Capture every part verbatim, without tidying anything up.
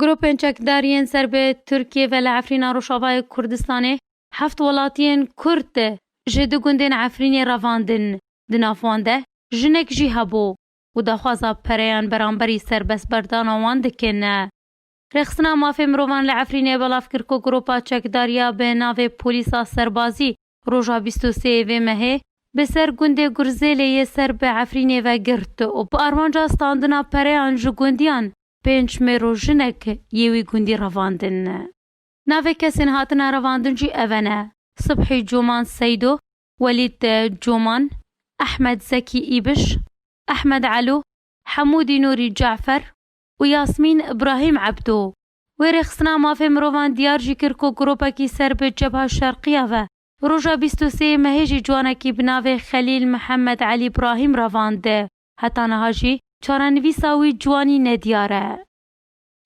Grûpên çekdar yên ser bi Tirkiyê ve li Efrîna Rojavayê Kurdistanê heft welatiyên Kurd ji du gundên Efrînê revandin. Di nav wan de jinek jî hebû û daxwaza pereyan beramberî serbestberdana wan dikin. Rêxistina Mafê Mirovan li Efrînê belav kir ku grûpa çekdariya bi navê Polîsa Serbazî roja bîst û sê vê mehê bi ser gundê Gurzêlê yê ser bi Efrînê ve girt û bi armanca standina pereyan ji gundiyan pênc mêr û jinek yê wî gundî revandin. Navê kesên hatine revandin jî ev ne: Sibhî Coman Seydo, Welîd Coman, Ehmed Zekî Îbiş, Ehmed Elo, Hemûdî Nûrî Cafer û Yasmîn Îbrahîm Ebdo. Wê rêxistina mafê mirovan diyar jî kir ku grûpekî ser bi Cebha Şerqiya ve roja bîst û sê mehê jî ciwanekî bi navê Xelîl Mihemed Elî Brahîm revand. Heta niha jî çarenivîsa wî ciwanî nediyar e.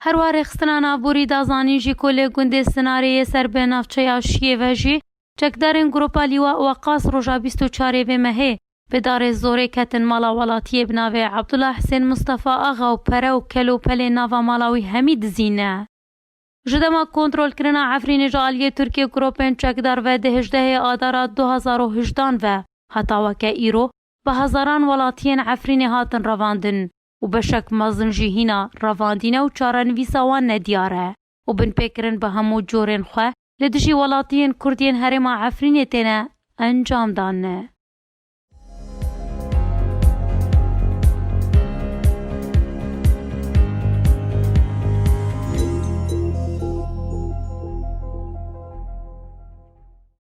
Herwa rêxistina navborî da zanîn jî ku li gundê Sinarê yê ser bi navçeya Şiyê ve jî çekdarên grûpa Lîwa Weqas roja bîst û çarê vê mehê bi darê zorê ketin mala welatiyê bi navê Abdullah Hisên Mistefa Axa û pere û kel û pelê nava mala wî hemî dizîne. Ji dema kontrolkirina Efrînê ji aliyê Tirkiyê grûpên çekdar ve di hejdehê Adara du hazar û hejdan ve heta weke îro bi hezaran welatiyên Efrînê hatin revandin û beşek mezin jî hîna revandîne û çarenivîsa wan nediyar e û binpêkirin bi hemû corên xwe li dijî welatiyên Kurd yên herêma Efrînê têne encamdan.